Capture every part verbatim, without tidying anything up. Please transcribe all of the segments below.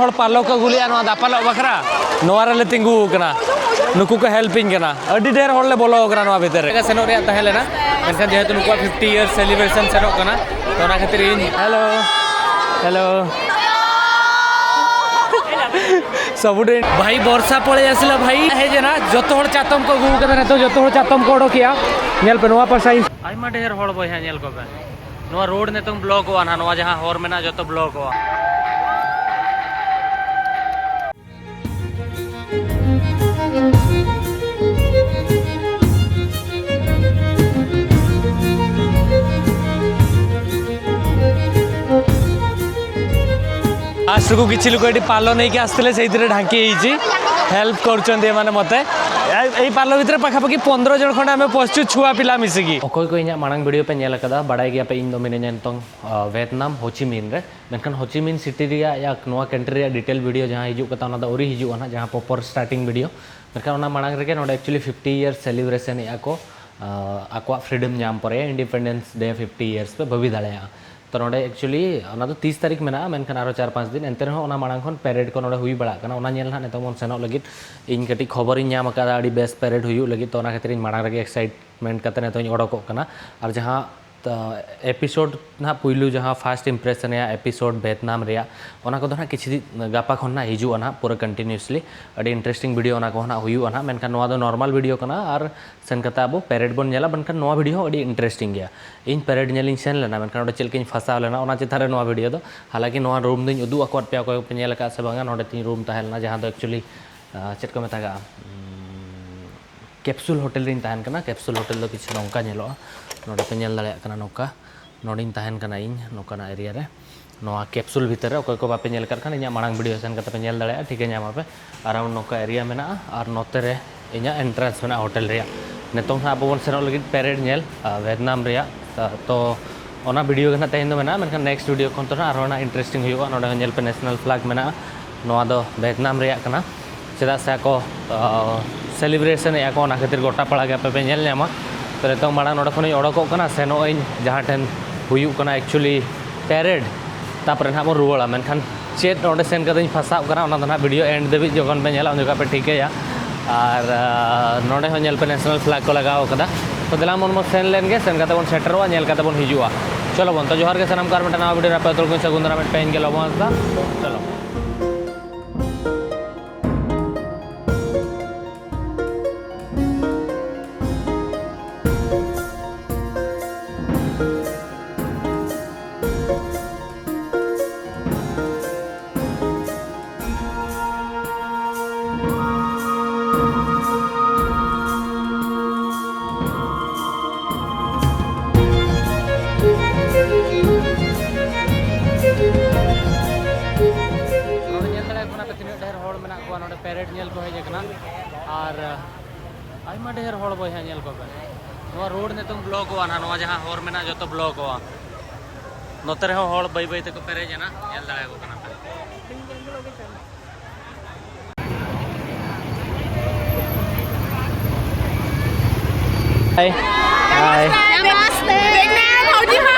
ᱦᱚᱲ ᱯᱟᱞᱚ ᱠᱚ ᱟᱹᱜᱩ ᱞᱮᱜᱼᱟ ᱱᱚᱣᱟ ᱫᱟᱯᱟᱞᱚᱜ ᱵᱟᱠᱷᱨᱟ᱾ ᱱᱚᱣᱟ ᱨᱮᱞᱮ ᱛᱤᱸᱜᱩ ᱟᱠᱟᱱᱟ, ᱱᱩᱠᱩ ᱠᱚ ᱦᱮᱞᱯ ᱤᱧ ᱠᱟᱱᱟ᱾ ᱟᱹᱰᱤ ᱰᱷᱮᱨ ᱦᱚᱲ ᱞᱮ ᱵᱚᱞᱚ ᱟᱠᱟᱱᱟ ᱱᱚᱣᱟ ᱵᱷᱤᱛᱤᱨ ᱨᱮ᱾ ᱥᱮᱱᱚᱜ ᱨᱮᱭᱟᱜ ᱛᱟᱦᱮᱸ ᱞᱮᱱᱟ, ᱢᱮᱱᱠᱷᱟᱱ ᱡᱮᱦᱮᱛᱩ ᱱᱩᱠᱩᱣᱟᱜ fifty year celebration ᱥᱮᱱᱚᱜ ᱠᱟᱱᱟ, ᱛᱚ ᱚᱱᱟ ᱠᱷᱟᱹᱛᱤᱨ ᱤᱧ, ᱦᱮᱞᱳ, ᱦᱮᱞᱳ᱾ ᱥᱚᱵᱩᱰᱤ ᱵᱷᱟᱭ, ᱵᱚᱨᱥᱟ ᱯᱚᱲᱮ ᱟᱥᱤᱞᱟ ᱵᱷᱟᱭ, ᱦᱮᱡ ᱮᱱᱟ, ᱡᱚᱛᱚ ᱦᱚᱲ ᱪᱟᱛᱚᱢ ᱠᱚ ᱟᱹᱜᱩ ᱠᱟᱫᱟ, ᱱᱤᱛᱚᱜ ᱡᱚᱛᱚ ᱦᱚᱲ ᱪᱟᱛᱚᱢ ᱠᱚ ᱚᱰᱚᱠᱮᱜᱼᱟ᱾ ᱧᱮᱞ ᱯᱮ ᱱᱚᱣᱟ ᱯᱟᱥᱟ, ᱟᱭᱢᱟ ᱰᱷᱮᱨ ᱦᱚᱲ ᱵᱚᱭᱦᱟ, ᱧᱮᱞ ᱠᱚᱯᱮ᱾ ᱱᱚᱣᱟ ᱨᱳᱰ ᱱᱤᱛᱚᱝ ᱵᱞᱚᱠᱚᱜᱼᱟ ᱱᱟᱦᱟᱜ, ᱱᱚᱣᱟ ᱡᱟᱦᱟᱸ ᱦᱚᱨ ᱢᱮᱱᱟᱜᱼᱟ ᱡᱚᱛᱚ ᱵᱞᱚᱠᱚᱜᱼᱟ᱾ ଲାଷ୍ଟକୁ କିଛି ଲୋକ ଏଠି ପାଲ ନେଇକି ଆସିଥିଲେ, ସେଇଥିରେ ଢାଙ୍କି ହେଇଛି। ହେଲ୍ପ କରୁଛନ୍ତି ଏମାନେ ମୋତେ। ଏ- ଏଇ ପାଲ ଭିତରେ ପାଖାପାଖି ପନ୍ଦର ଜଣ ଖଣ୍ଡେ ଆମେ ପଶିଛୁ, ଛୁଆ ପିଲା ମିଶିକି। ᱚᱠᱚᱭ ᱠᱚ ᱤᱧᱟᱹᱜ ᱢᱟᱲᱟᱝ ᱵᱷᱤᱰᱤᱭᱳ ᱯᱮ ᱧᱮᱞ ᱟᱠᱟᱫᱟ, ᱵᱟᱲᱟᱭ ᱜᱮᱭᱟᱯᱮ ᱤᱧ ᱫᱚ ᱢᱤᱱᱟᱹᱧᱟ ᱱᱤᱛᱚᱝ, ᱟ, ᱵᱷᱮᱛᱱᱟᱢ ᱦᱳᱪᱤᱢᱤᱱ ᱨᱮ᱾ ᱢᱮᱱᱠᱷᱟᱱ ᱦᱳᱪᱤᱢᱤᱱ ᱥᱤᱴᱤ ᱨᱮᱭᱟᱜ ᱭᱟ ᱱᱚᱣᱟ ᱠᱟᱱᱴᱨᱤ ᱨᱮᱭᱟᱜ ᱰᱤᱴᱮᱞ ᱵᱷᱤᱰᱤᱭᱳ ᱡᱟᱦᱟᱸ ᱦᱤᱡᱩᱜ ᱠᱟᱱᱟ, ᱚᱱᱟ ᱫᱚ ᱟᱹᱣᱨᱤ ᱦᱤᱡᱩᱜᱼᱟ ᱱᱟᱦᱟᱜ, ᱡᱟᱦᱟᱸ ᱯᱨᱚᱯᱚᱨ ᱥᱴᱟᱨᱴᱤᱝ ᱵᱷᱤᱰᱤᱭᱳ᱾ ᱢᱮᱱᱠᱷᱟᱱ ᱚᱱᱟ ᱢᱟᱲᱟᱝ ᱨᱮᱜᱮ ᱱᱚᱰᱮ actually fifty year celebration ᱮᱫᱼᱟ ᱠᱚ, ᱟ, ᱟᱠᱚᱣᱟᱜ ᱯᱷᱨᱤᱰᱚᱢ ᱧᱟᱢ ᱯᱚᱨᱮ, Independence Day fifty years ᱯᱮ ᱵᱷᱟᱹᱵᱤ ᱫᱟᱲᱮᱭᱟᱜᱼᱟ᱾ ᱛᱚ ᱱᱚᱰᱮ actually ᱚᱱᱟ ᱫᱚ ᱛᱤᱥ ᱛᱟᱹᱨᱤᱠᱷ ᱢᱮᱱᱟᱜᱼᱟ, ᱢᱮᱱᱠᱷᱟᱱ ᱟᱨᱚ ᱪᱟᱨ ᱯᱟᱸᱪ ᱫᱤᱱ, ᱮᱱᱛᱮ ᱨᱮᱦᱚᱸ ᱚᱱᱟ ᱢᱟᱲᱟᱝ ᱠᱷᱚᱱ ᱯᱮᱨᱮᱰ ᱠᱚ ᱱᱚᱰᱮ ᱦᱩᱭ ᱵᱟᱲᱟᱜ ᱠᱟᱱᱟ᱾ ᱚᱱᱟ ᱧᱮᱞ ᱱᱟᱦᱟᱜ ᱱᱤᱛᱚᱝ ᱵᱚᱱ ᱥᱮᱱᱚᱜ ᱞᱟᱹᱜᱤᱫ᱾ ᱤᱧ ᱠᱟᱹᱴᱤᱡ ᱠᱷᱚᱵᱚᱨᱤᱧ ᱧᱟᱢ ᱟᱠᱟᱫᱟ, ᱟᱹᱰᱤ ᱵᱮᱥ ᱯᱮᱨᱮᱰ ᱦᱩᱭᱩᱜ ᱞᱟᱹᱜᱤᱫ, ᱛᱚ ᱚᱱᱟ ᱠᱷᱟᱹᱛᱤᱨ ᱤᱧ ᱢᱟᱲᱟᱝ ᱨᱮᱜᱮ ᱮᱠᱥᱟᱭᱤᱴᱢᱮᱱᱴ ᱠᱟᱛᱮ ᱱᱤᱛᱚᱜ ᱤᱧ ᱚᱰᱚᱠᱚᱜ ᱠᱟᱱᱟ᱾ ᱟᱨ ᱡᱟᱦᱟᱸ ᱮᱯᱤᱥᱳᱰ ᱱᱟᱦᱟᱜ ᱯᱩᱭᱞᱩ ᱡᱟᱦᱟᱸ ᱯᱷᱟᱥᱴ ᱤᱢᱯᱨᱮᱥᱚᱱ ᱨᱮᱭᱟᱜ ᱮᱯᱤᱥᱳᱰ ᱵᱷᱮᱛᱱᱟᱢ ᱨᱮᱭᱟᱜ, ᱚᱱᱟ ᱠᱚᱫᱚ ᱱᱟᱦᱟᱜ ᱠᱤᱪᱷᱩ ᱫᱤᱱ ᱜᱟᱯᱟ ᱠᱷᱚᱱ ᱱᱟᱦᱟᱜ ᱦᱤᱡᱩᱜᱼᱟ ᱱᱟᱦᱟᱜ ᱯᱩᱨᱟᱹ ᱠᱚᱱᱴᱤᱱᱤᱭᱩᱥᱞᱤ᱾ ᱟᱹᱰᱤ ᱤᱱᱴᱟᱨᱮᱥᱴᱤᱝ ᱵᱷᱤᱰᱤᱭᱳ ᱚᱱᱟ ᱠᱚᱦᱚᱸ ᱱᱟᱦᱟᱜ ᱦᱩᱭᱩᱜᱼᱟ ᱱᱟᱦᱟᱜ, ᱢᱮᱱᱠᱷᱟᱱ ᱱᱚᱣᱟ ᱫᱚ ᱱᱚᱨᱢᱟᱞ ᱵᱷᱤᱰᱤᱭᱳ ᱠᱟᱱᱟ ᱟᱨ ᱥᱮᱱ ᱠᱟᱛᱮ ᱟᱵᱚ ᱯᱮᱨᱮᱰ ᱵᱚᱱ ᱧᱮᱞᱟ, ᱢᱮᱱᱠᱷᱟᱱ ᱱᱚᱣᱟ ᱵᱷᱤᱰᱤᱭᱳ ᱦᱚᱸ ᱟᱹᱰᱤ ᱤᱱᱴᱟᱨᱮᱥᱴᱤᱝ ᱜᱮᱭᱟ᱾ ᱤᱧ ᱯᱮᱨᱮᱰ ᱧᱮᱞᱤᱧ ᱥᱮᱱ ᱞᱮᱱᱟ, ᱢᱮᱱᱠᱷᱟᱱ ᱚᱸᱰᱮ ᱪᱮᱫ ᱞᱮᱠᱟᱧ ᱯᱷᱟᱸᱥᱟᱣ ᱞᱮᱱᱟ ᱚᱱᱟ ᱪᱮᱛᱟᱱ ᱨᱮ ᱱᱚᱣᱟ ᱵᱷᱤᱰᱤᱭᱳ ᱫᱚ᱾ ᱦᱟᱞᱟᱝᱠᱤ ᱱᱚᱣᱟ ᱨᱩᱢ ᱫᱚᱧ ᱩᱫᱩᱜ ᱟᱠᱟᱫ ᱯᱮᱭᱟ, ᱚᱠᱚᱭ ᱠᱚᱯᱮ ᱧᱮᱞ ᱟᱠᱟᱫ ᱥᱮ ᱵᱟᱝᱟ, ᱱᱚᱰᱮ ᱛᱤᱧ ᱨᱩᱢ ᱛᱟᱦᱮᱸ ᱞᱮᱱᱟ, ᱡᱟᱦᱟᱸ ᱫᱚ actually, ᱟ, ᱪᱮᱫ ᱠᱚ ᱢᱮᱛᱟᱜᱟᱜᱼᱟ, ᱩᱢ, ᱠᱮᱯᱥᱩᱞ ᱦᱳᱴᱮᱞ ᱨᱤᱧ ᱛᱟᱦᱮᱱ ᱠᱟᱱᱟ᱾ ᱠᱮᱯᱥᱩᱞ ᱦᱳᱴᱮᱞ ᱫᱚ ᱠᱤᱪᱷᱩ ᱱᱚᱝᱠᱟ ᱧᱮᱞᱚᱜᱼᱟ, ᱱᱚᱰᱮ ᱯᱮ ᱧᱮᱞ ᱫᱟᱲᱮᱭᱟᱜ ᱠᱟᱱᱟ ᱱᱚᱝᱠᱟ᱾ ᱱᱚᱰᱮᱧ ᱛᱟᱦᱮᱱ ᱠᱟᱱᱟ ᱤᱧ ᱱᱚᱝᱠᱟᱱᱟᱜ ᱮᱨᱤᱭᱟ ᱨᱮ, ᱱᱚᱣᱟ ᱠᱮᱯᱥᱩᱞ ᱵᱷᱤᱛᱟᱹᱨ ᱨᱮ᱾ ᱚᱠᱚᱭ ᱠᱚ ᱵᱟᱯᱮ ᱧᱮᱞ ᱟᱠᱟᱫ ᱠᱷᱟᱱ, ᱤᱧᱟᱹᱜ ᱢᱟᱲᱟᱝ ᱵᱷᱤᱰᱤᱭᱳ ᱥᱮᱱ ᱠᱟᱛᱮ ᱯᱮ ᱧᱮᱞ ᱫᱟᱲᱮᱭᱟᱜᱼᱟ, ᱴᱷᱤᱠᱟᱹ ᱧᱟᱢ ᱟᱯᱮ᱾ ᱟᱨᱟᱣᱩᱱᱰ ᱱᱚᱝᱠᱟ ᱮᱨᱤᱭᱟ ᱢᱮᱱᱟᱜᱼᱟ ᱟᱨ ᱱᱚᱛᱮ ᱨᱮ ᱤᱧᱟᱹᱜ ᱮᱱᱴᱨᱟᱱᱥ ᱢᱮᱱᱟᱜᱼᱟ ᱦᱳᱴᱮᱞ ᱨᱮᱭᱟᱜ᱾ ᱱᱤᱛᱚᱝ ᱦᱟᱸᱜ ᱟᱵᱚ ᱵᱚᱱ ᱥᱮᱱᱚᱜ ᱞᱟᱹᱜᱤᱫ ᱯᱮᱨᱮᱰ ᱧᱮᱞ, ᱟ, ᱵᱷᱮᱛᱱᱟᱢ ᱨᱮᱭᱟᱜ᱾ ᱛᱟ-, ᱛᱚ ᱚᱱᱟ ᱵᱷᱤᱰᱤᱭᱳ ᱜᱮ ᱱᱟᱦᱟᱜ ᱛᱮᱦᱮᱧ ᱫᱚ ᱢᱮᱱᱟᱜᱼᱟ, ᱢᱮᱱᱠᱷᱟᱱ ᱱᱮᱠᱥᱴ ᱵᱷᱤᱰᱤᱭᱳ ᱠᱷᱚᱱ ᱫᱚ ᱱᱟᱦᱟᱜ ᱟᱨᱦᱚᱸ ᱱᱟᱦᱟᱜ ᱤᱱᱴᱟᱨᱮᱥᱴᱤᱝ ᱦᱩᱭᱩᱜᱼᱟ᱾ ᱱᱚᱰᱮ ᱦᱚᱸ ᱧᱮᱞ ᱯᱮ, ᱱᱮᱥᱱᱟᱞ ᱯᱷᱞᱟᱜ ᱢᱮᱱᱟᱜᱼᱟ, ᱱᱚᱣᱟ ᱫᱚ ᱵᱷᱮᱛᱱᱟᱢ ᱨᱮᱭᱟᱜ ᱠᱟᱱᱟ᱾ ᱪᱮᱫᱟᱜ ᱥᱮ ᱟᱠᱚ, ᱟ, ᱥᱮᱞᱤᱵᱨᱮᱥᱚᱱ ᱮᱫᱼᱟ ᱠᱚ, ᱚᱱᱟ ᱠᱷᱟᱹᱛᱤᱨ ᱜᱚᱴᱟ ᱯᱟᱲᱟ ᱜᱮ ᱟᱯᱮ ᱯᱮ ᱧᱮᱞ ᱧᱟᱢᱟ᱾ ᱛᱚ ᱱᱤᱛᱚᱝ ᱢᱟᱲᱟᱝ ᱱᱚᱰᱮ ᱠᱷᱚᱱᱤᱧ ᱚᱰᱚᱠᱚᱜ ᱠᱟᱱᱟ, ᱥᱮᱱᱚᱜ ᱟᱹᱧ ᱡᱟᱦᱟᱸ ᱴᱷᱮᱱ ᱦᱩᱭᱩᱜ ᱠᱟᱱᱟ actually ᱯᱮᱨᱮᱰ, ᱛᱟᱯᱚᱨᱮ ᱱᱟᱦᱟᱜ ᱵᱚᱱ ᱨᱩᱣᱟᱹᱲᱟ᱾ ᱢᱮᱱᱠᱷᱟᱱ ᱪᱮᱫ ᱚᱸᱰᱮ ᱥᱮᱱ ᱠᱟᱛᱮᱧ ᱯᱷᱟᱸᱥᱟᱣ ᱠᱟᱱᱟ, ᱚᱱᱟ ᱫᱚ ᱱᱟᱦᱟᱜ ᱵᱷᱤᱰᱤᱭᱳ ᱮᱱᱰ ᱫᱷᱟᱹᱵᱤᱡ ᱡᱚᱠᱷᱚᱱ ᱯᱮ ᱧᱮᱞᱟ, ᱩᱱ ᱡᱚᱠᱷᱚᱱ ᱯᱮ ᱴᱷᱤᱠᱟᱹᱭᱟ᱾ ᱟᱨ ᱟᱨ ᱱᱚᱰᱮ ᱦᱚᱸ ᱧᱮᱞ ᱯᱮ, ᱱᱮᱥᱱᱟᱞ ᱯᱷᱞᱮᱜᱽ ᱠᱚ ᱞᱟᱜᱟᱣ ᱠᱟᱫᱟ᱾ ᱛᱚ ᱫᱮᱞᱟ ᱵᱚᱱ ᱥᱮᱱ ᱞᱮᱱ ᱜᱮ, ᱥᱮᱱ ᱠᱟᱛᱮ ᱵᱚᱱ ᱥᱮᱴᱮᱨᱚᱜᱼᱟ, ᱧᱮᱞ ᱠᱟᱛᱮ ᱵᱚᱱ ᱦᱤᱡᱩᱜᱼᱟ᱾ ᱪᱚᱞᱚ ᱵᱚᱱ, ᱛᱚ ᱡᱚᱦᱟᱨ ᱜᱮ ᱥᱟᱱᱟᱢ ᱠᱚ, ᱟᱨ ᱢᱤᱫᱴᱟᱝ ᱱᱟᱣᱟ ᱵᱷᱤᱰᱤᱭᱳ ᱨᱮ ᱟᱯᱮ ᱡᱚᱛᱚ ᱦᱚᱲ ᱠᱚᱧ ᱥᱟᱹᱜᱩᱱ ᱫᱟᱨᱟᱢᱮᱫ ᱯᱮ, ᱤᱧ ᱜᱮ ᱞᱚᱵᱚ ᱦᱟᱸᱥᱫᱟ᱾ ᱪᱚᱞᱚ᱾ ᱱᱚᱰᱮ ᱧᱮᱞ ᱫᱟᱲᱮᱭᱟᱜ ᱠᱟᱱᱟ ᱯᱮ ᱛᱤᱱᱟᱹᱜ ᱰᱷᱮᱨ ᱦᱚᱲ ᱢᱮᱱᱟᱜ ᱠᱚᱣᱟ, ᱱᱚᱰᱮ ᱯᱮᱨᱮᱰ ᱧᱮᱞ ᱠᱚ ᱦᱮᱡ ᱟᱠᱟᱱᱟ᱾ ᱟᱨ ᱟᱭᱢᱟ ᱰᱷᱮᱨ ᱦᱚᱲ ᱵᱚᱭᱦᱟ, ᱧᱮᱞ ᱠᱚᱯᱮ, ᱱᱚᱣᱟ ᱨᱳᱰ ᱱᱤᱛᱚᱝ ᱵᱞᱚᱠᱚᱜᱼᱟ ᱱᱟᱦᱟᱜ, ᱱᱚᱣᱟ ᱡᱟᱦᱟᱸ ᱦᱚᱨ ᱢᱮᱱᱟᱜᱼᱟ ᱡᱚᱛᱚ ᱵᱞᱚᱠᱚᱜᱼᱟ᱾ ᱱᱚᱛᱮ ᱨᱮᱦᱚᱸ ᱦᱚᱲ ᱵᱟᱹᱭ ᱵᱟᱹᱭ ᱛᱮᱠᱚ ᱯᱮᱨᱮᱡ ᱮᱱᱟ, ᱧᱮᱞ ᱫᱟᱲᱮᱭᱟᱠᱚ ᱠᱟᱱᱟ ᱯᱮ᱾ हाय। हाय। नमस्ते।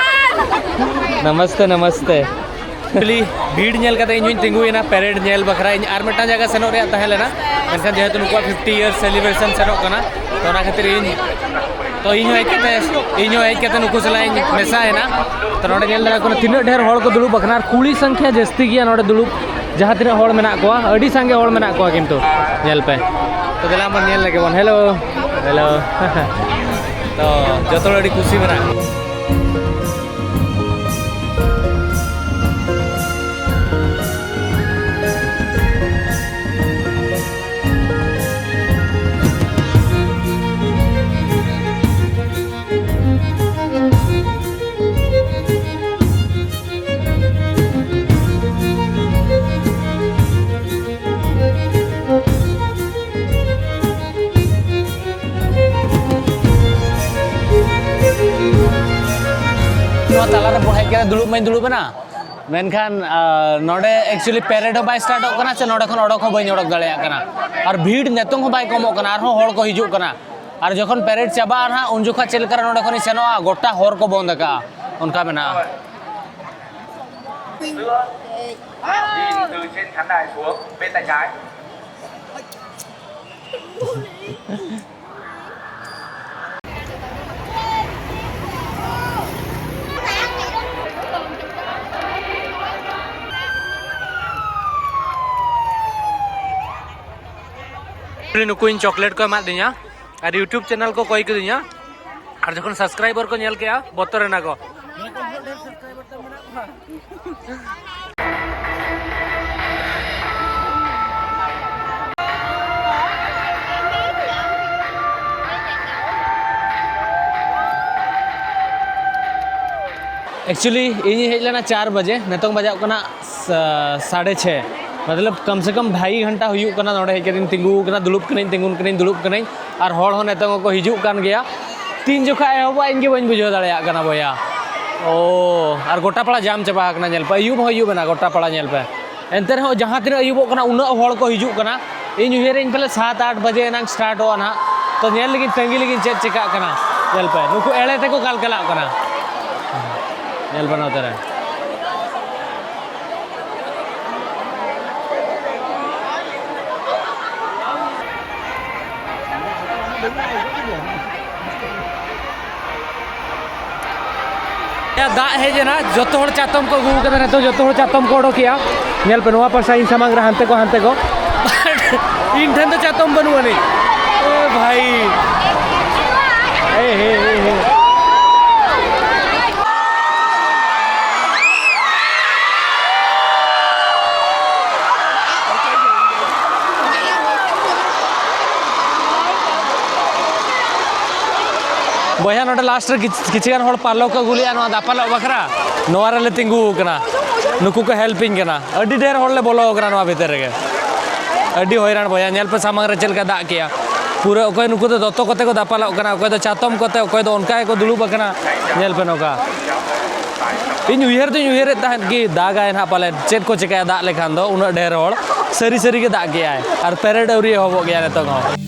नमस्ते, नमस्ते। एक्चुअली ᱵᱷᱤᱲ ᱧᱮᱞ ᱠᱟᱛᱮ ᱤᱧ ᱦᱚᱸᱧ ᱛᱤᱸᱜᱩᱭᱮᱱᱟ ᱯᱮᱨᱮᱰ ᱧᱮᱞ ᱵᱟᱠᱷᱨᱟ᱾ ᱤᱧ ᱟᱨ ᱢᱤᱫᱴᱟᱝ ᱡᱟᱭᱜᱟ ᱥᱮᱱᱚᱜ ᱨᱮᱭᱟᱜ ᱛᱟᱦᱮᱸ ᱞᱮᱱᱟ, ᱢᱮᱱᱠᱷᱟᱱ ᱡᱮᱦᱮᱛᱩ ᱱᱩᱠᱩᱣᱟᱜ ᱯᱷᱤᱯᱴᱤ ᱤᱭᱟᱨ ᱥᱮᱞᱤᱵᱨᱮᱥᱚᱱ ᱥᱮᱱᱚᱜ ᱠᱟᱱᱟ, ᱛᱚ ᱚᱱᱟ ᱠᱷᱟᱹᱛᱤᱨ ᱤᱧ, ᱛᱚ ᱤᱧ ᱦᱚᱸ ᱦᱮᱡ ᱠᱟᱛᱮ, ᱤᱧ ᱦᱚᱸ ᱦᱮᱡ ᱠᱟᱛᱮ ᱱᱩᱠᱩ ᱥᱟᱞᱟᱜ ᱤᱧ ᱢᱮᱥᱟᱭᱮᱱᱟ᱾ ᱛᱚ ᱱᱚᱰᱮ ᱧᱮᱞ ᱫᱟᱲᱮᱭᱟᱜ ᱠᱟᱱᱟ ᱛᱤᱱᱟᱹᱜ ᱰᱷᱮᱨ ᱦᱚᱲ ᱠᱚ ᱫᱩᱲᱩᱵ ᱟᱠᱟᱱᱟ, ᱟᱨ ᱠᱩᱲᱤ ᱥᱚᱝᱠᱷᱭᱟ ᱡᱟᱹᱥᱛᱤ ᱜᱮᱭᱟ ᱱᱚᱰᱮ ᱫᱩᱲᱩᱵ, ᱡᱟᱦᱟᱸ ᱛᱤᱱᱟᱹᱜ ᱦᱚᱲ ᱢᱮᱱᱟᱜ ᱠᱚᱣᱟ, ᱟᱹᱰᱤ ᱥᱟᱸᱜᱮ ᱦᱚᱲ ᱢᱮᱱᱟᱜ ᱠᱚᱣᱟ ᱠᱤᱱᱛᱩ᱾ ᱧᱮᱞ ᱯᱮ, ᱛᱚ ᱫᱮᱞᱟ ᱵᱚᱱ ᱧᱮᱞ ᱞᱮᱜᱮ ᱵᱚᱱ᱾ Hello, hello. ᱛᱚ ᱡᱚᱛᱚ ᱦᱚᱲ ᱟᱹᱰᱤ ᱠᱩᱥᱤ ᱢᱮᱱᱟᱜ ᱠᱚᱣᱟ᱾ ᱱᱚᱣᱟ ᱛᱟᱞᱟᱨᱮ ᱦᱮᱡ ᱠᱟᱛᱮ ᱫᱩᱲᱩᱵ ᱢᱟᱧ ᱫᱩᱲᱩᱵ ᱮᱱᱟ, ᱢᱮᱱᱠᱷᱟᱱ, ᱟᱨ, ᱱᱚᱰᱮ actually ᱯᱮᱨᱮᱰ ᱦᱚᱸ ᱵᱟᱭ ᱥᱴᱟᱨᱴᱚᱜ ᱠᱟᱱᱟ, ᱥᱮ ᱱᱚᱰᱮ ᱠᱷᱚᱱ ᱚᱰᱚᱠ ᱦᱚᱸ ᱵᱟᱹᱧ ᱚᱰᱚᱠ ᱫᱟᱲᱮᱭᱟᱜ ᱠᱟᱱᱟ᱾ ᱟᱨ ᱵᱷᱤᱲ ᱱᱤᱛᱚᱝ ᱦᱚᱸ ᱵᱟᱭ ᱠᱚᱢᱚᱜ ᱠᱟᱱᱟ, ᱟᱨᱦᱚᱸ ᱦᱚᱲ ᱠᱚ ᱦᱤᱡᱩᱜ ᱠᱟᱱᱟ᱾ ᱟᱨ ᱡᱚᱠᱷᱚᱱ ᱯᱮᱨᱮᱰ ᱪᱟᱵᱟᱜᱼᱟ ᱱᱟᱦᱟᱜ, ᱩᱱ ᱡᱚᱠᱷᱚᱱ ᱪᱮᱫ ᱞᱮᱠᱟᱨᱮ ᱱᱚᱰᱮ ᱠᱷᱚᱱᱤᱧ ᱥᱮᱱᱚᱜᱼᱟ, ᱜᱚᱴᱟ ᱦᱚᱨ ᱠᱚ ᱵᱚᱱᱫ ᱟᱠᱟᱜᱼᱟ, ᱚᱱᱠᱟ ᱢᱮᱱᱟᱜᱼᱟ᱾ Nhìn từ trên khán đài xuống bên tay trái. ᱱᱩᱠᱩᱧ chocolate ᱠᱚ ᱮᱢᱟᱫᱤᱧᱟ ᱟᱨ YouTube ᱪᱮᱱᱮᱞ ᱠᱚ ᱠᱚᱭ ᱠᱤᱫᱤᱧᱟ, ᱟᱨ ᱡᱚᱠᱷᱚᱱ ᱥᱟᱵᱥᱠᱨᱟᱭᱵᱟᱨ ᱠᱚ ᱧᱮᱞ ᱠᱮᱜᱼᱟ, ᱵᱚᱛᱚᱨ ᱮᱱᱟ ᱠᱚ᱾ Actually, ᱤᱧᱤᱧ ᱦᱮᱡ ᱞᱮᱱᱟ ᱪᱟᱨ ᱵᱟᱡᱮ, ᱱᱤᱛᱚᱝ ᱵᱟᱡᱟᱣ ᱠᱟᱱᱟ ᱥᱟ-, ᱥᱟᱲᱮ ᱪᱷᱮ᱾ ᱢᱚᱛᱞᱚᱵ, ᱠᱚᱢ ᱥᱮ ᱠᱚᱢ ᱰᱷᱟᱭᱤ ᱜᱷᱚᱱᱴᱟ ᱦᱩᱭᱩᱜ ᱠᱟᱱᱟ ᱱᱚᱰᱮ ᱦᱮᱡ ᱠᱟᱛᱮᱧ ᱛᱤᱸᱜᱩ ᱟᱠᱟᱱᱟ, ᱫᱩᱲᱩᱵ ᱠᱟᱹᱱᱟᱹᱧ, ᱛᱤᱸᱜᱩᱱ ᱠᱟᱹᱱᱟᱹᱧ, ᱫᱩᱲᱩᱵ ᱠᱟᱹᱱᱟᱹᱧ, ᱟᱨ ᱦᱚᱲ ᱦᱚᱸ ᱱᱤᱛᱚᱝ ᱦᱚᱸᱠᱚ ᱦᱤᱡᱩᱜ ᱠᱟᱱ ᱜᱮᱭᱟ᱾ ᱛᱤᱱ ᱡᱚᱠᱷᱟ ᱮᱦᱚᱵᱚᱜᱼᱟ, ᱤᱧ ᱜᱮ ᱵᱟᱹᱧ ᱵᱩᱡᱷᱟᱹᱣ ᱫᱟᱲᱮᱭᱟᱜ ᱠᱟᱱᱟ ᱵᱚᱭᱦᱟ᱾ ᱳ, ᱟᱨ ᱜᱚᱴᱟ ᱯᱟᱲᱟ ᱡᱟᱢ ᱪᱟᱵᱟ ᱟᱠᱟᱱᱟ, ᱧᱮᱞ ᱯᱮ, ᱟᱹᱭᱩᱵ ᱦᱚᱸ ᱟᱹᱭᱩᱵ ᱮᱱᱟ ᱜᱚᱴᱟ ᱯᱟᱲᱟ, ᱧᱮᱞ ᱯᱮ᱾ ᱮᱱᱛᱮ ᱨᱮᱦᱚᱸ ᱡᱟᱦᱟᱸ ᱛᱤᱱᱟᱹᱜ ᱟᱹᱭᱩᱵᱚᱜ ᱠᱟᱱᱟ, ᱩᱱᱟᱹᱜ ᱦᱚᱲ ᱠᱚ ᱦᱤᱡᱩᱜ ᱠᱟᱱᱟ᱾ ᱤᱧ ᱩᱭᱦᱟᱹᱨᱟᱹᱧ ᱯᱟᱞᱮ ᱥᱟᱛ ᱟᱴ ᱵᱟᱡᱮ ᱮᱱᱟᱝ ᱥᱴᱟᱨᱴᱚᱜᱼᱟ ᱱᱟᱦᱟᱜ᱾ ᱛᱚ ᱧᱮᱞ ᱞᱟᱹᱜᱤᱫ, ᱛᱟᱺᱜᱤ ᱞᱟᱹᱜᱤᱫ ᱪᱮᱫ ᱪᱮᱠᱟᱜ ᱠᱟᱱᱟ᱾ ᱧᱮᱞ ᱯᱮ, ᱱᱩᱠᱩ ᱮᱲᱮ ᱛᱮᱠᱚ ᱠᱟᱞᱠᱟᱞᱟᱜ ᱠᱟᱱᱟ᱾ ᱧᱮᱞ ᱯᱮ ᱱᱚᱛᱮ ᱨᱮ᱾ ᱫᱟᱜ ᱦᱮᱡ ᱮᱱᱟ, ᱡᱚᱛᱚ ᱦᱚᱲ ᱪᱟᱛᱚᱢ ᱠᱚ ᱟᱹᱜᱩ ᱠᱟᱫᱟ᱾ ᱱᱤᱛᱚᱜ ᱡᱚᱛᱚ ᱦᱚᱲ ᱪᱟᱛᱚᱢ ᱠᱚ ᱚᱰᱚᱠᱮᱜᱼᱟ᱾ ᱧᱮᱞ ᱯᱮ, ᱱᱚᱣᱟ ᱯᱟᱥᱟ ᱤᱧ ᱥᱟᱢᱟᱝ ᱨᱮ, ᱦᱟᱱᱛᱮ ᱠᱚ, ᱦᱟᱱᱛᱮ ᱠᱚ᱾ ᱤᱧ ᱴᱷᱮᱱ ᱫᱚ ᱪᱟᱛᱚᱢ ᱵᱟᱹᱱᱩᱜ ᱟᱹᱱᱤᱡ᱾ ᱮ ᱵᱷᱟᱭ᱾ ᱮ ᱦᱮ, ᱮ ᱦᱮ᱾ ᱵᱚᱭᱦᱟ, ᱱᱚᱰᱮ ᱞᱟᱥᱴ ᱨᱮ ᱠᱤᱪ-, ᱠᱤᱪᱷᱩ ᱜᱟᱱ ᱦᱚᱲ ᱯᱟᱞᱚ ᱠᱚ ᱟᱹᱜᱩ ᱞᱮᱜᱼᱟ ᱱᱚᱣᱟ ᱫᱟᱯᱟᱞᱚᱜ ᱵᱟᱠᱷᱨᱟ᱾ ᱱᱚᱣᱟ ᱨᱮᱞᱮ ᱛᱤᱸᱜᱩ ᱟᱠᱟᱱᱟ, ᱱᱩᱠᱩ ᱠᱚ ᱦᱮᱞᱯᱤᱧ ᱠᱟᱱᱟ᱾ ᱟᱹᱰᱤ ᱰᱷᱮᱨ ᱦᱚᱲ ᱞᱮ ᱵᱚᱞᱚ ᱟᱠᱟᱱᱟ ᱱᱚᱣᱟ ᱵᱷᱤᱛᱤᱨ ᱨᱮᱜᱮ᱾ ᱟᱹᱰᱤ ᱦᱚᱭᱨᱟᱱ ᱵᱚᱭᱦᱟ, ᱧᱮᱞ ᱯᱮ ᱥᱟᱢᱟᱝ ᱨᱮ ᱪᱮᱫ ᱞᱮᱠᱟ ᱫᱟᱜ ᱠᱮᱜᱼᱟ᱾ ᱯᱩᱨᱟᱹ ᱚᱠᱚᱭ ᱱᱩᱠᱩ ᱫᱚ ᱫᱚᱛᱚ ᱠᱚᱛᱮ ᱠᱚ ᱫᱟᱯᱟᱞᱚᱜ ᱠᱟᱱᱟ, ᱚᱠᱚᱭ ᱫᱚ ᱪᱟᱛᱚᱢ ᱠᱚᱛᱮ, ᱚᱠᱚᱭ ᱫᱚ ᱚᱱᱠᱟ ᱜᱮᱠᱚ ᱫᱩᱲᱩᱵ ᱟᱠᱟᱱᱟ᱾ ᱧᱮᱞ ᱯᱮ ᱱᱚᱝᱠᱟ᱾ ᱤᱧ ᱩᱭᱦᱟᱹᱨ ᱫᱚᱧ ᱩᱭᱦᱟᱹᱨᱮᱫ ᱛᱟᱦᱮᱸᱫ ᱠᱤ ᱫᱟᱜᱟᱭ ᱱᱟᱦᱟᱜ ᱯᱟᱞᱮᱱ, ᱪᱮᱫ ᱠᱚ ᱪᱤᱠᱟᱹᱭᱟ ᱫᱟᱜ ᱞᱮᱠᱷᱟᱱ ᱫᱚ ᱩᱱᱟᱹᱜ ᱰᱷᱮᱨ ᱦᱚᱲ᱾ ᱥᱟᱹᱨᱤ ᱥᱟᱹᱨᱤ ᱜᱮ ᱫᱟᱜ ᱠᱮᱜᱼᱟᱭ ᱟᱨ ᱯᱮᱨᱮᱰ ᱟᱹᱣᱨᱤ ᱮᱦᱚᱵᱚᱜ ᱜᱮᱭᱟ ᱱᱤᱛᱚᱝ ᱦᱚᱸ᱾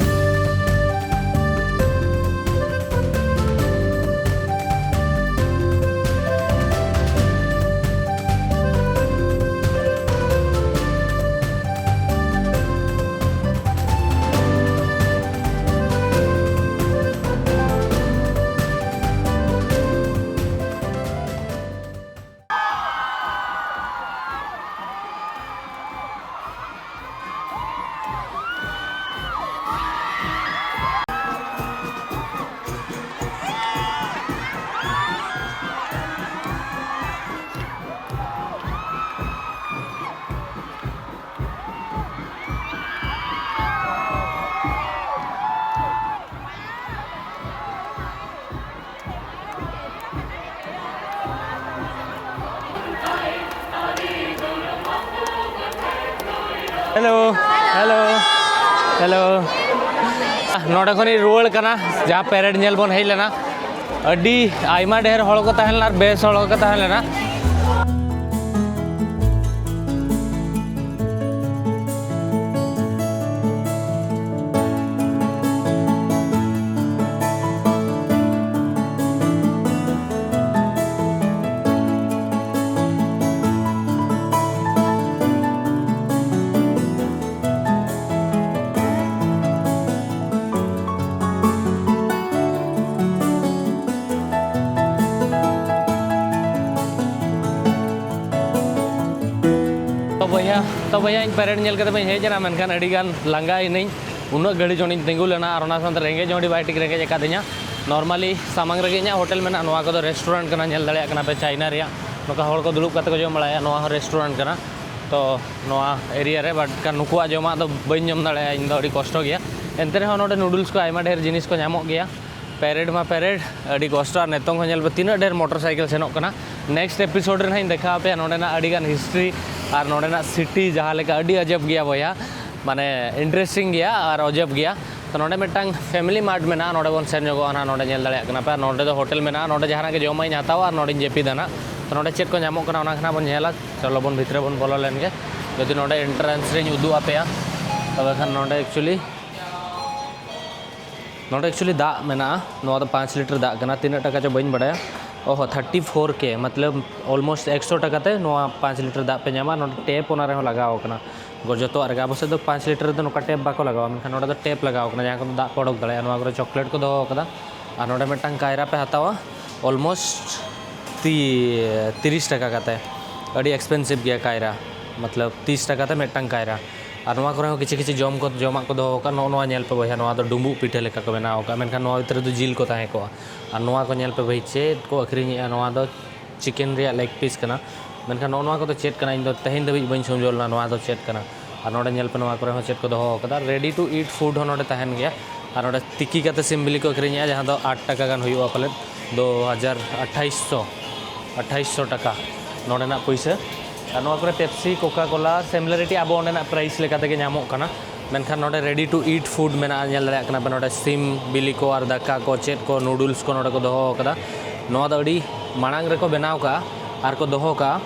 Hello, hello, hello. ᱱᱚᱰᱮ ᱠᱷᱚᱱᱤᱧ ᱨᱩᱣᱟᱹᱲ ᱠᱟᱱᱟ, ᱡᱟᱦᱟᱸ ᱯᱮᱨᱮᱰ ᱧᱮᱞ ᱵᱚᱱ ᱦᱮᱡ ᱞᱮᱱᱟ᱾ ᱟᱹᱰᱤ ᱟᱭᱢᱟ ᱰᱷᱮᱨ ᱦᱚᱲ ᱠᱚ ᱛᱟᱦᱮᱸ ᱞᱮᱱᱟ ᱟᱨ ᱵᱮᱥ ᱦᱚᱲ ᱠᱚ ᱛᱟᱦᱮᱸ ᱞᱮᱱᱟ᱾ ᱛᱚ ᱵᱚᱭᱦᱟ, ᱛᱚ ᱵᱚᱭᱦᱟ, ᱤᱧ ᱯᱮᱨᱮᱰ ᱧᱮᱞ ᱠᱟᱛᱮ ᱵᱟᱹᱧ ᱦᱮᱡ ᱮᱱᱟ, ᱢᱮᱱᱠᱷᱟᱱ ᱟᱹᱰᱤ ᱜᱟᱱ ᱞᱟᱸᱜᱟ ᱮᱱᱟᱹᱧ᱾ ᱩᱱᱟᱹᱜ ᱜᱷᱟᱹᱲᱤᱡ ᱚᱸᱰᱮᱧ ᱛᱤᱸᱜᱩ ᱞᱮᱱᱟ ᱟᱨ ᱚᱱᱟ ᱥᱟᱶᱛᱮ ᱨᱮᱸᱜᱮᱡ ᱦᱚᱸ ᱟᱹᱰᱤ ᱵᱟᱭ ᱴᱷᱤᱠ ᱨᱮᱸᱜᱮᱡ ᱟᱠᱟᱫᱤᱧᱟ᱾ Normally ᱥᱟᱢᱟᱝ ᱨᱮᱜᱮ ᱤᱧᱟᱹᱜ ᱦᱳᱴᱮᱞ ᱢᱮᱱᱟᱜᱼᱟ, ᱱᱚᱣᱟ ᱠᱚᱫᱚ ᱨᱮᱥᱴᱩᱨᱮᱱᱴ ᱠᱟᱱᱟ, ᱧᱮᱞ ᱫᱟᱲᱮᱭᱟᱜ ᱠᱟᱱᱟ ᱯᱮ ᱪᱟᱭᱱᱟ ᱨᱮᱭᱟᱜ ᱱᱚᱝᱠᱟ ᱦᱚᱲ ᱠᱚ ᱫᱩᱲᱩᱵ ᱠᱟᱛᱮ ᱠᱚ ᱡᱚᱢ ᱵᱟᱲᱟᱭᱟ, ᱱᱚᱣᱟ ᱦᱚᱸ ᱨᱮᱥᱴᱩᱨᱮᱱᱴ ᱠᱟᱱᱟ᱾ ᱛᱚ ᱱᱚᱣᱟ ᱮᱨᱤᱭᱟ ᱨᱮ, but ᱱᱩᱠᱩᱣᱟᱜ ᱡᱚᱢᱟᱜ ᱫᱚ ᱵᱟᱹᱧ ᱡᱚᱢ ᱫᱟᱲᱮᱭᱟᱜᱼᱟ, ᱤᱧ ᱫᱚ ᱟᱹᱰᱤ ᱠᱚᱥᱴᱚ ᱜᱮᱭᱟ᱾ ᱮᱱᱛᱮ ᱨᱮᱦᱚᱸ ᱱᱚᱰᱮ ᱱᱩᱰᱩᱞᱥ ᱠᱚ ᱟᱭᱢᱟ ᱰᱷᱮᱨ ᱡᱤᱱᱤᱥ ᱠᱚ ᱧᱟᱢᱚᱜ ᱜᱮᱭᱟ᱾ ᱯᱮᱨᱮᱰ ᱢᱟ ᱯᱮᱨᱮᱰ, ᱟᱹᱰᱤ ᱠᱚᱥᱴᱚ᱾ ᱟᱨ ᱱᱤᱛᱚᱝ ᱦᱚᱸ ᱧᱮᱞ ᱯᱮ ᱛᱤᱱᱟᱹᱜ ᱰᱷᱮᱨ ᱢᱚᱴᱚᱨ ᱥᱟᱭᱠᱮᱞ ᱥᱮᱱᱚᱜ ᱠᱟᱱᱟ᱾ ᱱᱮᱠᱥᱴ ᱮᱯᱤᱥᱳᱰ ᱨᱮ ᱱᱟᱦᱟᱜ ᱤᱧ ᱫᱮᱠᱷᱟᱣ ᱟᱯᱮᱭᱟ ᱱᱚᱰᱮᱱᱟᱜ ᱟᱹᱰᱤᱜᱟᱱ ᱦᱤᱥᱴᱨᱤ ᱟᱨ ᱱᱚᱰᱮᱱᱟᱜ ᱥᱤᱴᱤ ᱡᱟᱦᱟᱸ ᱞᱮᱠᱟ ᱟᱹᱰᱤ ᱟᱡᱟᱵ ᱜᱮᱭᱟ ᱵᱚᱭᱦᱟ, ᱢᱟᱱᱮ ᱤᱱᱴᱟᱨᱮᱥᱴᱤᱝ ᱜᱮᱭᱟ ᱟᱨ ᱟᱡᱟᱵ ᱜᱮᱭᱟ᱾ ᱛᱚ ᱱᱚᱰᱮ ᱢᱤᱫᱴᱟᱝ ᱯᱷᱮᱢᱤᱞᱤ ᱢᱟᱨᱴ ᱢᱮᱱᱟᱜᱼᱟ, ᱱᱚᱰᱮ ᱵᱚᱱ ᱥᱮᱱ ᱧᱚᱜᱚᱜᱼᱟ ᱱᱟᱦᱟᱜ, ᱱᱚᱰᱮ ᱧᱮᱞ ᱫᱟᱲᱮᱭᱟᱜ ᱠᱟᱱᱟ ᱯᱮ᱾ ᱟᱨ ᱱᱚᱰᱮ ᱫᱚ ᱦᱳᱴᱮᱞ ᱢᱮᱱᱟᱜᱼᱟ, ᱱᱚᱰᱮ ᱡᱟᱦᱟᱱᱟᱜ ᱜᱮ ᱡᱚᱢᱟᱜ ᱤᱧ ᱦᱟᱛᱟᱣᱟ ᱟᱨ ᱱᱚᱰᱮᱧ ᱡᱟᱹᱯᱤᱫᱟ ᱱᱟᱦᱟᱜ᱾ ᱛᱚ ᱱᱚᱰᱮ ᱪᱮᱫ ᱠᱚ ᱧᱟᱢᱚᱜ ᱠᱟᱱᱟ ᱚᱱᱟ ᱠᱚ ᱱᱟᱦᱟᱜ ᱵᱚᱱ ᱧᱮᱞᱟ᱾ ᱪᱚᱞᱚ ᱵᱚᱱ ᱵᱷᱤᱛᱨᱤ ᱵᱚᱱ ᱵᱚᱞᱚ ᱞᱮᱱ ᱜᱮ᱾ ᱡᱩᱫᱤ ᱱᱚᱰᱮ ᱮᱱᱴᱨᱟᱱᱥ ᱨᱤᱧ ᱩᱫᱩᱜ ᱟᱯᱮᱭᱟ, ᱛᱚᱵᱮ ᱠᱷᱟᱱ ᱱᱚᱰᱮ ᱮᱠᱪᱩᱭᱮᱞᱤ ᱱᱚᱰᱮ ᱮᱠᱪᱩᱭᱮᱞᱤ ᱫᱟᱜ ᱢᱮᱱᱟᱜᱼᱟ᱾ ᱱᱚᱣᱟ ᱫᱚ ᱯᱟᱸᱪ ᱞᱤᱴᱟᱨ ᱫᱟᱜ ᱠᱟᱱᱟ, ᱛᱤᱱᱟᱹᱜ ᱴᱟᱠᱟ ᱪᱚ ᱵᱟᱹᱧ ᱵᱟᱲᱟᱭᱟ᱾ ᱚᱦᱚ, ᱛᱷᱟᱨᱴᱤ ᱯᱷᱳᱨ ᱠᱮ, ᱢᱚᱛᱞᱚᱵ ᱚᱞᱢᱳᱥᱴ ᱮᱠᱥᱚ ᱴᱟᱠᱟ ᱛᱮ ᱱᱚᱣᱟ ᱯᱟᱸᱪ ᱞᱤᱴᱟᱨ ᱫᱟᱜ ᱯᱮ ᱧᱟᱢᱟ᱾ ᱱᱚᱰᱮ ᱴᱮᱯ ᱚᱱᱟ ᱨᱮᱦᱚᱸ ᱞᱟᱜᱟᱣ ᱠᱟᱱᱟ᱾ ᱜᱚ-, ᱡᱚᱛᱚᱣᱟᱜ ᱨᱮᱜᱮ᱾ ᱟᱵᱚ ᱥᱮᱫ ᱫᱚ ᱯᱟᱸᱪ ᱞᱤᱴᱟᱨ ᱨᱮᱫᱚ ᱱᱚᱝᱠᱟ ᱴᱮᱯ ᱵᱟᱠᱚ ᱞᱟᱜᱟᱣᱟ, ᱢᱮᱱᱠᱷᱟᱱ ᱱᱚᱰᱮ ᱫᱚ ᱴᱮᱯ ᱞᱟᱜᱟᱣ ᱠᱟᱱᱟ, ᱡᱟᱦᱟᱸ ᱠᱚᱫᱚ ᱫᱟᱜ ᱯᱮ ᱚᱰᱚᱠ ᱫᱟᱲᱮᱭᱟᱜᱼᱟ᱾ ᱱᱚᱣᱟ ᱠᱚᱨᱮ ᱪᱚᱠᱞᱮᱴ ᱠᱚ ᱫᱚᱦᱚ ᱠᱟᱫᱟ᱾ ᱟᱨ ᱱᱚᱰᱮ ᱢᱤᱫᱴᱟᱝ ᱠᱟᱭᱨᱟ ᱯᱮ ᱦᱟᱛᱟᱣᱟ, ᱚᱞᱢᱳᱥᱴ ᱛᱤ-, ᱛᱤᱨᱤᱥ ᱴᱟᱠᱟ ᱠᱟᱛᱮ᱾ ᱟᱹᱰᱤ ᱮᱠᱥᱯᱮᱱᱥᱤᱵᱷ ᱜᱮᱭᱟ ᱠᱟᱭᱨᱟ, ᱢᱚᱛᱞᱚᱵ ᱛᱤᱨᱤᱥ ᱴᱟᱠᱟ ᱛᱮ ᱢᱤᱫᱴᱟᱝ ᱠᱟᱭᱨᱟ᱾ ᱟᱨ ᱱᱚᱣᱟ ᱠᱚᱨᱮ ᱦᱚᱸ ᱠᱤᱪᱷᱩ ᱠᱤᱪᱷᱩ ᱡᱚᱢ ᱠᱚ, ᱡᱚᱢᱟᱜ ᱠᱚ ᱫᱚᱦᱚ ᱟᱠᱟᱫ᱾ ᱱᱚᱜᱼᱚ ᱱᱚᱣᱟ ᱧᱮᱞ ᱯᱮ ᱵᱚᱭᱦᱟ, ᱱᱚᱣᱟ ᱫᱚ ᱰᱩᱸᱵᱩᱜ ᱯᱤᱴᱷᱟᱹ ᱞᱮᱠᱟ ᱠᱚ ᱵᱮᱱᱟᱣ ᱟᱠᱟᱫ, ᱢᱮᱱᱠᱷᱟᱱ ᱱᱚᱣᱟ ᱵᱷᱤᱛᱨᱤ ᱨᱮᱫᱚ ᱡᱤᱞ ᱠᱚ ᱛᱟᱦᱮᱸ ᱠᱚᱜᱼᱟ᱾ ᱟᱨ ᱱᱚᱣᱟ ᱠᱚ ᱧᱮᱞ ᱯᱮ ᱵᱷᱟᱹᱭ, ᱪᱮᱫ ᱠᱚ ᱟᱹᱠᱷᱨᱤᱧᱮᱜᱼᱟ, ᱱᱚᱣᱟ ᱫᱚ ᱪᱤᱠᱮᱱ ᱨᱮᱭᱟᱜ ᱞᱮᱜᱽ ᱯᱤᱥ ᱠᱟᱱᱟ᱾ ᱢᱮᱱᱠᱷᱟᱱ ᱱᱚᱜᱼᱚ ᱱᱚᱣᱟ ᱠᱚᱫᱚ ᱪᱮᱫ ᱠᱟᱱᱟ, ᱤᱧ ᱫᱚ ᱛᱮᱦᱮᱧ ᱫᱷᱟᱹᱵᱤᱡ ᱵᱟᱹᱧ ᱥᱚᱢᱡᱷᱟᱹᱣ ᱞᱮᱱᱟ ᱱᱚᱣᱟ ᱫᱚ ᱪᱮᱫ ᱠᱟᱱᱟ᱾ ᱟᱨ ᱱᱚᱰᱮ ᱧᱮᱞ ᱯᱮ, ᱱᱚᱣᱟ ᱠᱚᱨᱮ ᱦᱚᱸ ᱪᱮᱫ ᱠᱚ ᱫᱚᱦᱚ ᱟᱠᱟᱫᱟ, ᱨᱮᱰᱤ ᱴᱩ ᱤᱴ ᱯᱷᱩᱰ ᱦᱚᱸ ᱱᱚᱰᱮ ᱛᱟᱦᱮᱱ ᱜᱮᱭᱟ᱾ ᱟᱨ ᱱᱚᱰᱮ ᱛᱤᱠᱤ ᱠᱟᱛᱮ ᱥᱤᱢ ᱵᱤᱞᱤ ᱠᱚ ᱟᱹᱠᱷᱨᱤᱧᱮᱜᱼᱟ, ᱡᱟᱦᱟᱸ ᱫᱚ ᱟᱴ ᱴᱟᱠᱟ ᱜᱟᱱ ᱦᱩᱭᱩᱜᱼᱟ ᱯᱟᱞᱮᱫ, ᱫᱩ ᱦᱟᱡᱟᱨ ᱟᱴᱷᱟᱭᱤᱥ ᱥᱚ, ᱟᱴᱷᱟᱭᱤᱥ ᱥᱚ ᱴᱟᱠᱟ ᱱᱚᱰᱮᱱᱟᱜ ᱯᱩᱭᱥᱟᱹ᱾ ᱟᱨ ᱱᱚᱣᱟ ᱠᱚᱨᱮ ᱯᱮᱯᱥᱤ, ᱠᱳᱠᱟ ᱠᱳᱞᱟ, ᱥᱤᱢᱤᱞᱟᱨᱤᱴᱤ ᱟᱵᱚ ᱚᱸᱰᱮᱱᱟᱜ ᱯᱨᱟᱭᱤᱥ ᱞᱮᱠᱟ ᱛᱮᱜᱮ ᱧᱟᱢᱚᱜ ᱠᱟᱱᱟ᱾ ᱢᱮᱱᱠᱷᱟᱱ ᱱᱚᱰᱮ ᱨᱮᱰᱤ ᱴᱩ ᱤᱴ ᱯᱷᱩᱰ ᱢᱮᱱᱟᱜᱼᱟ, ᱧᱮᱞ ᱫᱟᱲᱮᱭᱟᱜ ᱠᱟᱱᱟ ᱯᱮ᱾ ᱱᱚᱰᱮ ᱥᱤᱢ ᱵᱤᱞᱤ ᱠᱚ ᱟᱨ ᱫᱟᱠᱟ ᱠᱚ, ᱪᱮᱫ ᱠᱚ, ᱱᱩᱰᱩᱞᱥ ᱠᱚ ᱱᱚᱰᱮ ᱠᱚ ᱫᱚᱦᱚ ᱟᱠᱟᱫᱟ᱾ ᱱᱚᱣᱟ ᱫᱚ ᱟᱹᱰᱤ ᱢᱟᱲᱟᱝ ᱨᱮᱠᱚ ᱵᱮᱱᱟᱣ ᱠᱟᱜᱼᱟ ᱟᱨ ᱠᱚ ᱫᱚᱦᱚ ᱠᱟᱜᱼᱟ,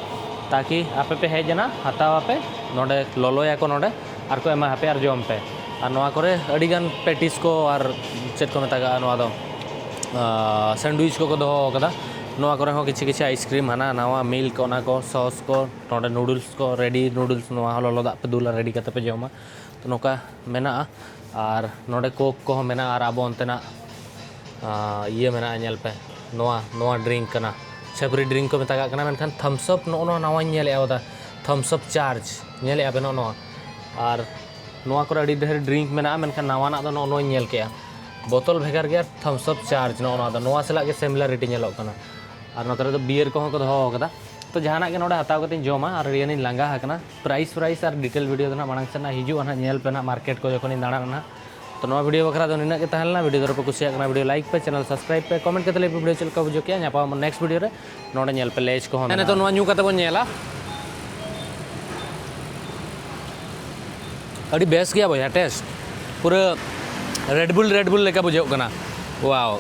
ᱛᱟᱠᱤ ᱟᱯᱮ ᱯᱮ ᱦᱮᱡ ᱮᱱᱟ, ᱦᱟᱛᱟᱣ ᱟᱯᱮ, ᱱᱚᱰᱮ ᱞᱚᱞᱚᱭᱟᱠᱚ ᱱᱚᱰᱮ ᱟᱨ ᱠᱚ ᱮᱢᱟ ᱟᱯᱮ ᱟᱨ ᱡᱚᱢ ᱯᱮ᱾ ᱟᱨ ᱱᱚᱣᱟ ᱠᱚᱨᱮ ᱟᱹᱰᱤᱜᱟᱱ ᱯᱮᱴᱤᱥ ᱠᱚ ᱟᱨ ᱪᱮᱫ ᱠᱚ ᱢᱮᱛᱟᱜᱟᱜᱼᱟ ᱱᱚᱣᱟ ᱫᱚ, ᱥᱮᱱᱰᱣᱤᱪ ᱠᱚᱠᱚ ᱫᱚᱦᱚ ᱟᱠᱟᱫᱟ᱾ ᱱᱚᱣᱟ ᱠᱚᱨᱮ ᱦᱚᱸ ᱠᱤᱪᱷᱩ ᱠᱤᱪᱷᱩ ᱟᱭᱤᱥᱠᱨᱤᱢ, ᱦᱟᱱᱟ ᱱᱟᱣᱟ ᱢᱤᱞᱠ, ᱚᱱᱟ ᱠᱚ, ᱥᱚᱥ ᱠᱚ, ᱱᱚᱰᱮ ᱱᱩᱰᱩᱞᱥ ᱠᱚ, ᱨᱮᱰᱤ ᱱᱩᱰᱩᱞᱥ, ᱱᱚᱣᱟ ᱦᱚᱸ ᱞᱚᱞᱚ ᱫᱟᱜ ᱯᱮ ᱫᱩᱞᱟ, ᱨᱮᱰᱤ ᱠᱟᱛᱮ ᱯᱮ ᱡᱚᱢᱟ᱾ ᱛᱚ ᱱᱚᱝᱠᱟ ᱢᱮᱱᱟᱜᱼᱟ᱾ ᱟᱨ ᱱᱚᱰᱮ ᱠᱳᱠ ᱠᱚᱦᱚᱸ ᱢᱮᱱᱟᱜᱼᱟ᱾ ᱟᱨ ᱟᱵᱚ ᱚᱱᱛᱮᱱᱟᱜ, ᱟᱸ, ᱤᱭᱟᱹ ᱢᱮᱱᱟᱜᱼᱟ, ᱧᱮᱞ ᱯᱮ, ᱱᱚᱣᱟ, ᱱᱚᱣᱟ ᱰᱨᱤᱝᱠ ᱠᱟᱱᱟ, ᱪᱷᱟᱹᱯᱨᱤ ᱰᱨᱤᱝᱠ ᱠᱚ ᱢᱮᱛᱟᱜᱟᱜ ᱠᱟᱱᱟ, ᱢᱮᱱᱠᱷᱟᱱ ᱛᱷᱟᱢᱥ ᱟᱯ ᱱᱚᱜᱼᱚ ᱱᱚᱣᱟ ᱱᱟᱣᱟᱧ ᱧᱮᱞᱮᱫᱼᱟ ᱵᱚᱫᱟ, ᱛᱷᱟᱢᱥ ᱟᱯ ᱪᱟᱨᱡᱽ, ᱧᱮᱞᱮᱫᱼᱟ ᱯᱮ ᱱᱚᱜᱼᱚ ᱱᱚᱣᱟ᱾ ᱟᱨ ᱱᱚᱣᱟ ᱠᱚᱨᱮ ᱟᱹᱰᱤ ᱰᱷᱮᱨ ᱰᱨᱤᱝᱠ ᱢᱮᱱᱟᱜᱼᱟ, ᱢᱮᱱᱠᱷᱟᱱ ᱱᱟᱣᱟᱱᱟᱜ ᱫᱚ ᱱᱚᱜᱼᱚ ᱱᱚᱣᱟᱧ ᱧᱮᱞ ᱠᱮᱫᱼᱟ, ᱵᱳᱛᱚᱞ ᱵᱷᱮᱜᱟᱨ ᱜᱮᱭᱟ, ᱛᱷᱟᱢᱥ ᱟᱯ ᱪᱟᱨᱡᱽ ᱱᱚᱜᱼᱚ ᱱᱚᱣᱟ ᱫᱚ, ᱱᱚᱣᱟ ᱥᱟᱞᱟᱜ ᱜᱮ ᱥᱤᱢᱤᱞᱟᱨᱤᱴᱤ ᱧᱮᱞᱚᱜ ᱠᱟᱱᱟ᱾ ᱟᱨ ᱱᱚᱛᱮ ᱨᱮᱫᱚ ᱵᱤᱭᱟᱨ ᱠᱚᱦᱚᱸ ᱠᱚ ᱫᱚᱦᱚ ᱟᱠᱟᱫᱟ᱾ ᱛᱚ ᱡᱟᱦᱟᱱᱟᱜ ᱜᱮ ᱱᱚᱰᱮ ᱦᱟᱛᱟᱣ ᱠᱟᱛᱮᱧ ᱡᱚᱢᱟ, ᱟᱨ ᱟᱹᱰᱤ ᱜᱟᱱᱤᱧ ᱞᱟᱸᱜᱟ ᱟᱠᱟᱱᱟ᱾ ᱯᱨᱟᱭᱤᱥ ᱯᱨᱟᱭᱤᱥ ᱟᱨ ᱰᱤᱴᱮᱞ ᱵᱷᱤᱰᱤᱭᱳ ᱫᱚ ᱱᱟᱦᱟᱜ ᱢᱟᱲᱟᱝ ᱥᱮᱫ ᱱᱟᱦᱟᱜ ᱦᱤᱡᱩᱜᱼᱟ ᱱᱟᱦᱟᱜ, ᱧᱮᱞ ᱯᱮ ᱱᱟᱦᱟᱜ ᱢᱟᱨᱠᱮᱴ ᱠᱚ ᱡᱚᱠᱷᱚᱱᱤᱧ ᱫᱟᱬᱟᱱᱟ ᱱᱟᱦᱟᱜ᱾ ᱛᱚ ᱱᱚᱣᱟ ᱵᱷᱤᱰᱤᱭᱳ ᱵᱟᱠᱷᱨᱟ ᱫᱚ ᱱᱤᱱᱟᱹᱜ ᱜᱮ ᱛᱟᱦᱮᱸ ᱞᱮᱱᱟ᱾ ᱵᱷᱤᱰᱤᱭᱳ ᱫᱚ ᱟᱨᱚ ᱯᱮ ᱠᱩᱥᱤᱭᱟᱜ ᱠᱟᱱᱟ, ᱵᱷᱤᱰᱤᱭᱳ ᱞᱟᱭᱤᱠ ᱯᱮ, ᱪᱮᱱᱮᱞ ᱥᱟᱵᱥᱠᱨᱟᱭᱤᱵ ᱯᱮ, ᱠᱚᱢᱮᱱᱴ ᱠᱟᱛᱮ ᱞᱟᱹᱭ ᱯᱮ ᱵᱷᱤᱰᱤᱭᱳ ᱪᱮᱫ ᱞᱮᱠᱟ ᱵᱩᱡᱷᱟᱹᱣ ᱠᱮᱜᱼᱟ᱾ ᱧᱟᱯᱟᱢ ᱟᱵᱚᱱ ᱱᱮᱠᱥᱴ ᱵᱷᱤᱰᱤᱭᱳ ᱨᱮ᱾ ᱱᱚᱰᱮ ᱧᱮᱞ ᱯᱮ, ᱞᱮᱡᱽ ᱠᱚᱦᱚᱸ ᱢᱮᱱᱟᱜᱼᱟ᱾ ᱱᱤᱛᱚᱜ ᱱᱚᱣᱟ ᱧᱩ ᱠᱟᱛᱮ ᱵᱚᱱ ᱧᱮᱞᱟ᱾ ᱟᱹᱰᱤ ᱵᱮᱥ ᱜᱮᱭᱟ ᱵᱚᱭᱦᱟ, ᱴᱮᱥᱴ ᱯᱩᱨᱟᱹ ᱨᱮᱰ ᱵᱩᱞ, ᱨᱮᱰ ᱵᱩᱞ ᱞᱮᱠᱟ ᱵᱩᱡᱷᱟᱹᱜ ᱠᱟᱱᱟ᱾ ᱣᱟᱣ᱾